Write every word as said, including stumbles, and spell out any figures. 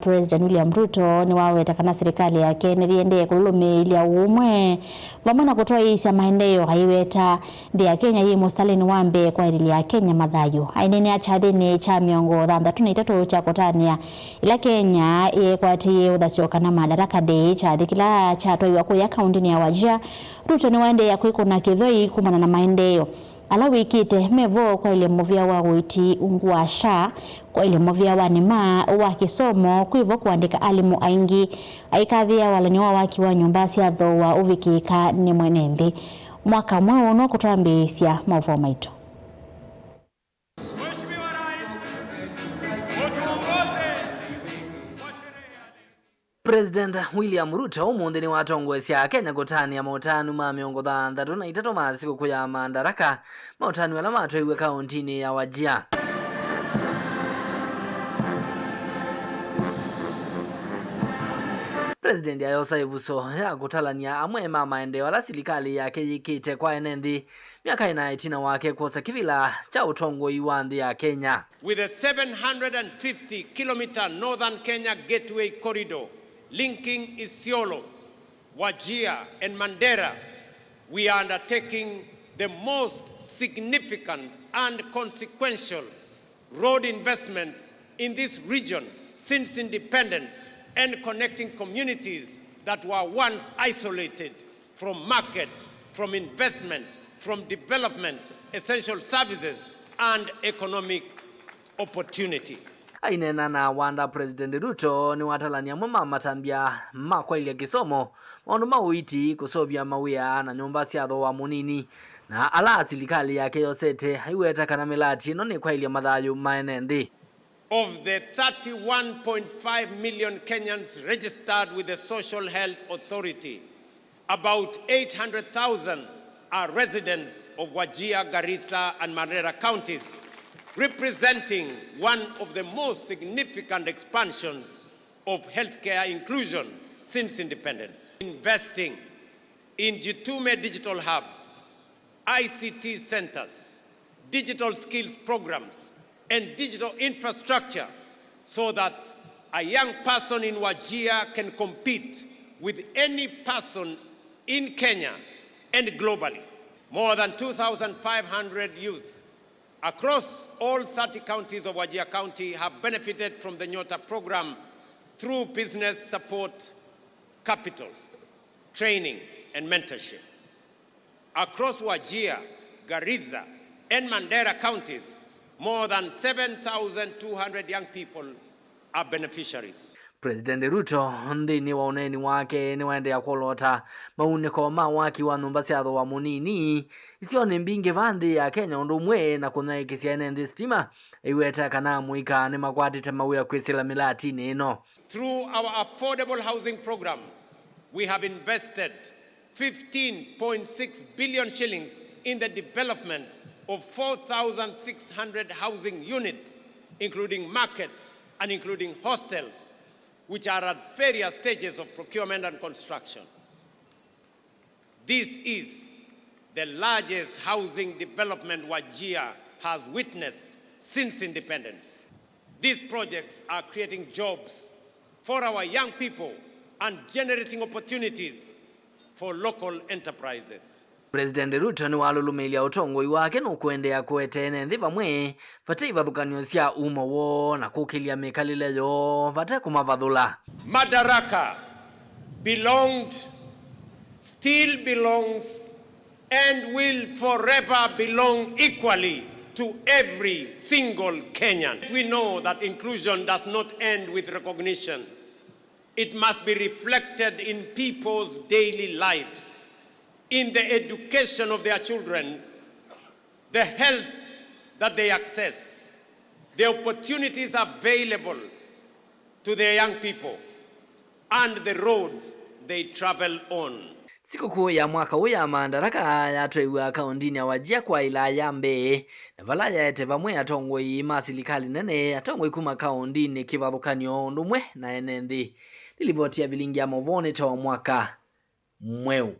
President William Ruto nĩwaweta kana silikalĩ yake nĩyĩendee kũlũlũmĩĩlya ũũmwe vamwe na kũtwaĩĩsya maendeeo, aiweta nthĩ ya Kenya yĩ mũsitalĩnĩ wa mbee kwa ĩlĩlĩ ya Kenya mathayũ. Aineenea kyathĩnĩ kya mĩongo thanthatũ na itatũ kya kũtanĩa ĩla Kenya yeekwatĩie ũthasyo kana Madaraka Day, kyathĩ kĩla kyatwaiwa kũya kaũntĩnĩ ya Wajir, Ruto nĩwaendeea kwĩkũna kĩthei kumana na maendeeo ala wĩkĩte me vo kwaĩlya mũvĩa wa ũiiti ungu wa SHA, kwaĩlya mũvĩa wa nĩma wa kĩsomo, kwĩ vo kũandĩka alimũ aingĩ, aikathĩa walany'o wa waki wa nyũmba sya thooa ũvikĩĩka nĩ mwene nthĩ. Mwaka mweũ no kũtwambĩĩsya maũvoo maitũ. Mheshimiwa Rais, utuongoze kwa sherehe ya leo. President William Ruto ũmũnthĩ nĩwatongoesya Akenya kũtanĩa maũtanu ma mĩongo thanthatũ na itatũ ma sikũkũ ya Madaraka, maũtanu ala matwaiwe kaũntĩnĩ ya Wajir. President ayosa ĩvuso ya kũtalany'a amwe ma maendeeo ala silikalĩ yake yĩkĩte kwa ene nthĩ myaka ĩna ĩtina wake kwosa kĩvĩla kya ũtongoi wa nthĩ ya Kenya. With the seven hundred and fifty kilometer Northern Kenya Gateway Corridor linking Isiolo, Wajir, and Mandera, we are undertaking the most significant and consequential road investment in this region since independence and connecting communities that were once isolated from markets, from investment, from development, essential services, and economic opportunity. Aineena na wanda, President Ruto nĩwatalany'a amwe ma matambya ma kwaĩlya kĩsomo, maũndũ ma ũiiti, kũseũvya mawĩa na nyũmba sya thooa mũnini, na ala silikalĩ yake yosete, aiweta kana mĩlati ĩno nĩ kwaĩlya mathayũ ma ene nthĩ. Of the thirty-one point five million Kenyans registered with the Social Health Authority, about eight hundred thousand are residents of Wajir, Garissa, and Mandera counties, representing one of the most significant expansions of healthcare inclusion since independence. Investing in Jitume digital hubs, I C T centers, digital skills programs, and digital infrastructure so that a young person in Wajir can compete with any person in Kenya and globally. More than two thousand five hundred youth across all thirty counties of Wajir County have benefited from the Nyota program through business support, capital, training, and mentorship. Across Wajir, Garissa, and Mandera counties, more than seven thousand two hundred young people are beneficiaries. President Ruto nthĩnĩ wa ũneeni wake nĩwaendeea kwolota maunĩko ma waki wa nyũmba sya thooa mũnini isionĩ mbingĩ va nthĩ ya Kenya, ũndũ ũmwe na kũnyaĩĩkĩsya ene nthĩ sitima, aiweta kana amũika nĩmakwatĩte mawĩa kwĩsĩla mĩlatinĩ ĩno. Through our affordable housing program, we have invested fifteen point six billion shillings in the development of four thousand six hundred housing units, including markets and including hostels, which are at various stages of procurement and construction. This is the largest housing development Wajir has witnessed since independence. These projects are creating jobs for our young people and generating opportunities for local enterprises. President Ruto nĩwalũlũmĩĩlya ũtongoi wake nũkũendeea kũete ene nthĩ vamwe vate ivathũkany'o sya umo woo na kũkĩlya mĩkalĩle yoo vate kũmavathũla. Madaraka belonged, still belongs, and will forever belong equally to every single Kenyan. We know that inclusion does not end with recognition. It must be reflected in people's daily lives, in the education of their children, the health that they access, the opportunities available to their young people, and the roads they travel on. Sikũkũ ya mwaka ũũ ya Madaraka yatwaiwa kaũndinĩ ya Wajir kwa ĩla ya mbee, na vala yaete vamwe atongoi ma silikalĩ nene, atongoi kuma kaũndinĩ, kĩvathũkany'o, ũndũ ũmwe na ene nthĩ. Nĩ livoti ya vilingi ya maũvoo nĩ ta mwaka mweũ.